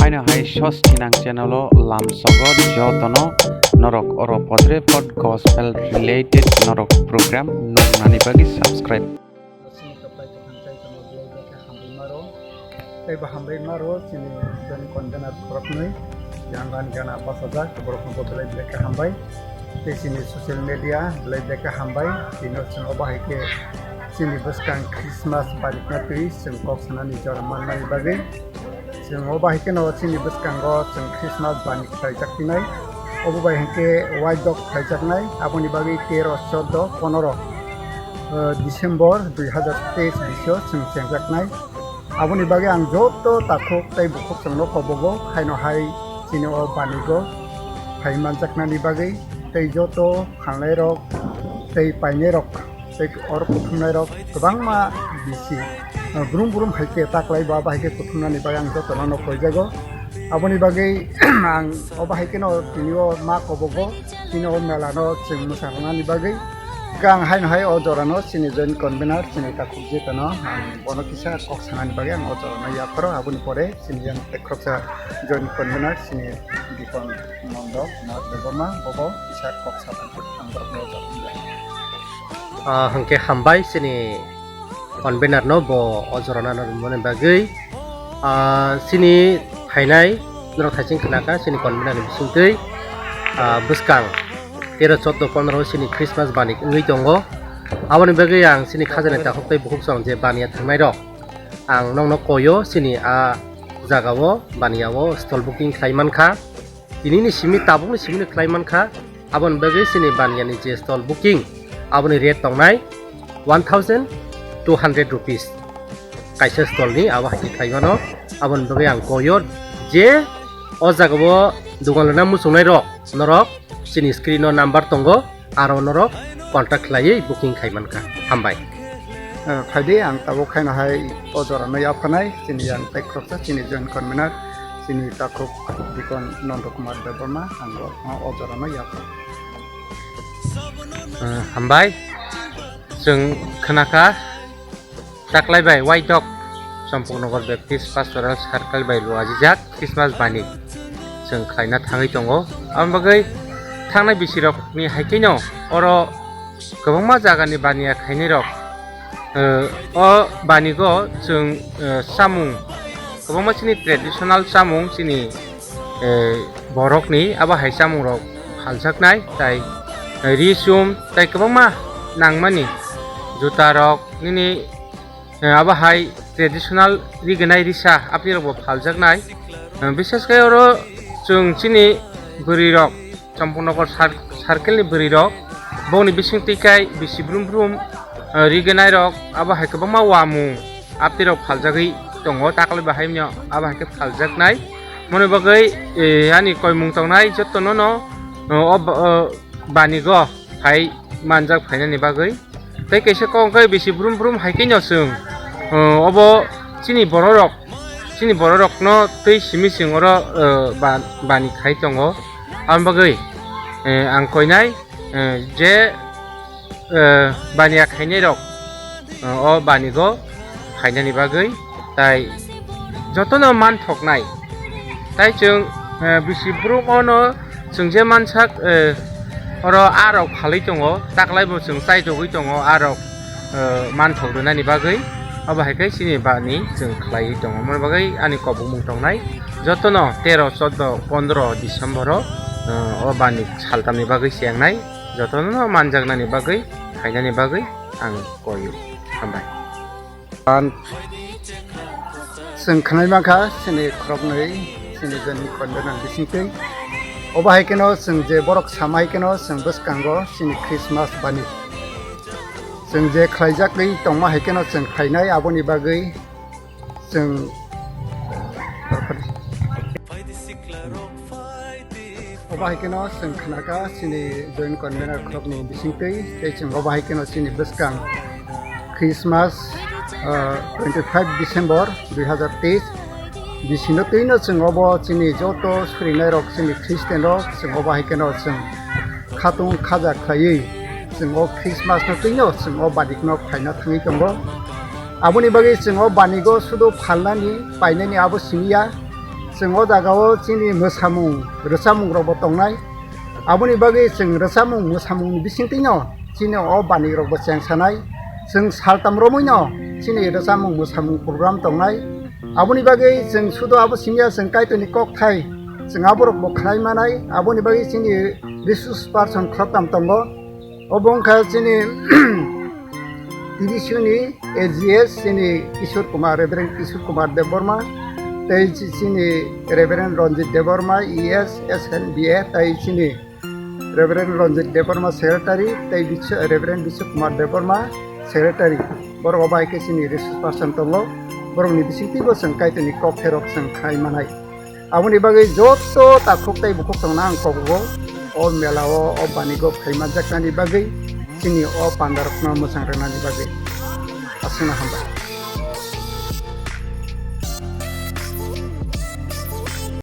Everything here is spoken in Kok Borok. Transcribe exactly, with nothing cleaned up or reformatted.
Haino hai sos thinang channel o lamsogo jotono norok oro podre pod gospel related norok program nuknani bagwi subscribe. Chini kaplai kwthang tei tongma belai belai khe hambai maro. Tei bo hambai maro chini join convener khoroknwi yang ani gana pasajak borok no bo belai belai khe hambai. Tei chini social media belai belai khe hambai. Tino chwng obo hai khe chini bwskang Christmas barikna twi chwng kok sanani jora manmani bagwi. Chwng obo hai kheno chini bwskango chwng Christmas bani khlaijak tinai. Obo bai hinkhe waidok khlaijaknai, aboni bagwi tero, chordo, ponoro, eh, December dui hazar teis bisio chwng chengjaknai. Aboni bagwi ang joto takhuk tei bukhuk chwngno kobogo, haino hai chini o banigo phai manjaknani bagwi tei joto phalnairok tei painairok tei oro kuthumnairok kwbangma bisi, ah, brum brum hai khe taklai ba bahai khe kuthumnani bagwi ang jotono no koijago. Aboni bagwi ang o bahai kheno tini o ma kobogo, tini o mela no chwng mwsarwnani bagwi. Khe ang haino hai o jora no chini join convener chini takhuk jeta no ang bono kisa kok sanani bagwi ang o jora no yapharo. Aboni pore chini yang tei khoroksa join convener chini Dikon Nondok Kumar Debbarma bobo kisa kok sanani bagwi ang borok no o jora no yapharo. Ah, hwnkhe hambai chini convener no bo o jora no rwmani bagwi. Ah, chini phainai norok thaising khnakha chini convener ni bisingtwi, ah, bwskang tero, chordo, ponoro chini Christmas bani wngwi tongo. Aboni bagwi ang chini khajani takhuk tei bukhuk song je baniya thangnai rok ang nokno koyo chini a jagao baniya o stall booking khlai mankha. Tinini simi tabukni simino khlai mankha, aboni bagwi chini baniyani je stall booking, aboni rate tongnai one thousand two hundred rupees. Kaisa stall ni abo hai khe khlai mano, aboni bagwi ang koyo je o jagao dogan lana muchungnai rok norok chini screen o number tongo, aro norok contact khlaiwi booking khai mankha. Hambai. Eh, phaidi ang tabuk khaino hai o jora no yaphanai chini yang tei khoroksa chini join convener chini takhuk Dikon Nondo Kumar Debbarma ang o, o jora no yaphan. Eh, hambai. Chwng khnakha taklai bai Waidok Champaknagar Baptist Pastoral Circle bai luajijak Christmas bani chwng khlaina thangwi tongo. Aboni bagwi thangnai bisirokni hai kheno oro kwbangma jagani baniya khainairok, eh, o banigo chwng, eh, chamung kwbangma chini traditional chamung chini, eh, borokni abo hai chamungrok phaljaknai tai, eh, ri chum tai kwbangma nangmani jutarok nini, eh, abo hai traditional rignai risa apnirokbo phaljaknai. Eh, bishesh khe oro chwng chini bwrwirok Champaknagar sar-, circle ni bwrwirok bongni bisingtwi kai bisi brum brum, eh, rignai rok abo hai kwbangma wamung apnirok phaljagwi tongo taklai bahai no abo hai khe phaljaknai. Moni bagwi, eh, ani koimung tongnai jotono no, eh, o ba-, eh, banigo phai manjak phainani bagwi. Tei kaisa kok hwnkhe bisi brum brum hai khe no chwng, uh, obo chini bororok, chini bororokno twi simi chwng oro, uh, ba-, bani khai tongo. Aboni bagwi, eh, ang koinai, eh, je, eh, baniya khainairok, uh, o banigo phainani bagwi. Tai jotono manthoknai. Tai chwng, eh, bisi brum ono chwng je mansak, eh, oro arok phalwi tongo, taklai bo chwng chaitogwi tongo arok, eh, manthok rwnani bagwi. Abo hai khe chini bani chwng khlaiwi tongo. Moni bagwi ani kobokmung tongnai jotono tero, chordo, pondro December o, eh, o bani saltamni bagwi chengnai jotono manjaknani bagwi, khainani bagwi ang koyo. Hambai. An chwng khnai mankha chini khoroknwi chini jani convener bisingtwi. Obo hai kheno chwng je borok sama hai kheno chwng bwskango chini Christmas bani. Chwng je khlaijak tongma hai kheno chwng khlainai aboni bagwi chwng Obo hai kheno chwng khnakha chini joint convener khoroknwi bisingtwi, tei chwng obo hai kheno chini bwskang Christmas, ah, twenty five December dui hazar teis bisino twino chwng obo chini joto surinairok chini Christian rok chwng obo hai kheno chwng khatung khaja khlaiwi chwng o Christmas no twino chwng o badik no phaina thangwi tongo. Aboni bagwi chwng o banigo sudo phalnani painani abo simi ya. Chwng o jagao chini mwsamung rwchapmung rokbo tongnai. Aboni bagwi chwng rwchapmung mwsamungni bisingtwino chini o bani rokbo chengsanai. Chwng saltam romwino chini rwchapmung mwsamung program tongnai. Aboni bagwi chwng sudo abo simiya chwng Kaitorni kokthai chwng aborokbo khlai manai. Aboni bagwi chini resource person khoroktham tongo. Obo wngkha chini T V C ni A G S chini Kishore Kumar, Reverend Kishore Kumar Debbarma, tei chi-, chini Reverend Ranjit Debbarma, E S, S N B A, tei chini Reverend Ranjit Debbarma Secretary, tei Biswa-, Reverend Biswa Kumar Debbarma Secretary. Borok obo hai khe chini resource person tongo. Borokni bisingtwibo chwng Kaitorni kok pherok chwng khlai manai. Aboni bagwi joto takhuk tei bukhuk tongna ang kobo o mela o, o banigo phaimanjaknani bagwi chini o pandarokno mwchang rwnani bagwi. Aswkno hambai.